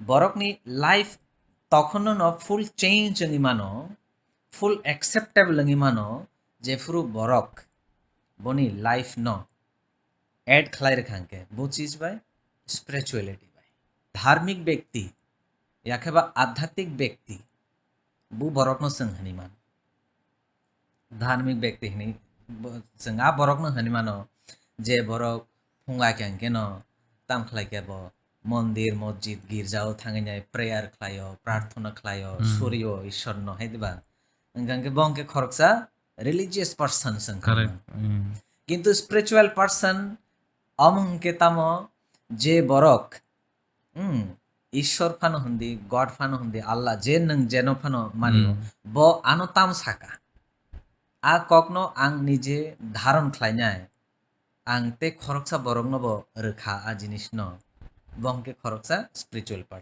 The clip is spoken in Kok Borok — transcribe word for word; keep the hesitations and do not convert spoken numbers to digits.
Borokni life tokhono no full change wngwi mano, full acceptable wngwi mano, jephuru borok boni life no add khlai rwkha hwnkhe bo chis bai spirituality bai. Dharmik bekti, yakheba adhyatmik bekti, bo borokno chwng hwnwi mano. Dharmik bekti hwnwi bo-, chwng a borokno hwnwi mano je borok phunga khe hwnkhe no tam khlai khe bo mondir, mosjid, girjao thangwi nai prayer khlaio, prarthana khlaio, Hmm. surio Ishwarno, hai diba? Hwnkha hwnkhe bo hwnkhe khoroksa religious person se wngkha. Correct. Hmm. Kintu spiritual person omo hwnkhe tamo je borok, hmm, Ishwar phano hwndi, God phano hwndi, Allah, je nwng jeno phano manio, Hmm. bo ano tam saka. A kokno ang nije dharon khlainai. Ang tei khoroksa borokno bo rwkha a jinisno. Bo hwnkhe khoroksa spiritual person.